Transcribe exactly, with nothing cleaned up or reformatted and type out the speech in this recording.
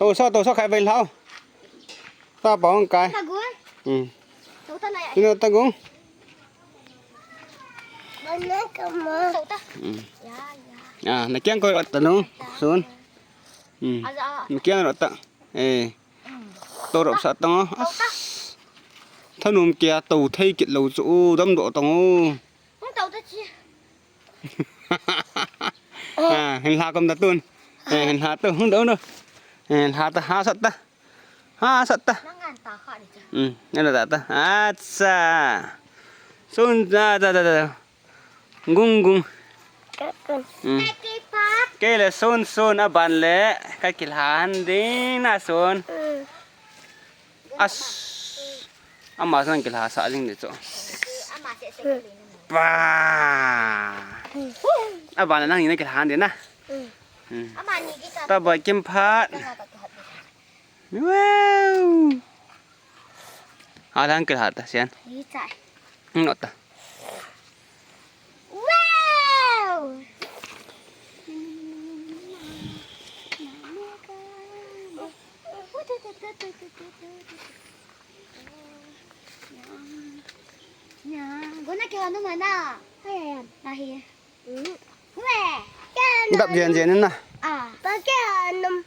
Tosa, tosa khai bai lhau. Ta pa hong kai. Ta gun. Hmm. Tosa lai. Sino ta gung. Bana kama. Tosa. Hmm. Ya, ya. Ah, na kiang ko ta nu. Sun. Hmm. Aja. Na kiang ro ta. Eh. Hmm. To rop sa tang. Tosa. Thanum kia to thei kit lo chu u dam do tang u. Hung to ta chi. Ha, hin lha kom ta tun. Eh, hin lha tu, hung do no. Eh, lha ta, ha sat ta. Ha sat ta. Nangan ta kha di cha. Hmm, ngan ta ta. Acha. Sun ta ta ta ta. Gung gung. Kakun. Hmm. Kei le sun sun aban le. Ka kilhan ding na sun. Hmm. As. Ama sang kilha sa jing ni chu. Pa. Abana nang ina kilha de na. Hmm. Ta ba kim phat. Wow. Alang kilha ta sian. Nota. Wow. Guna ke hanu mana. Hai, hai, hai. Dap jen jen na. Ah. Pa ke hanu.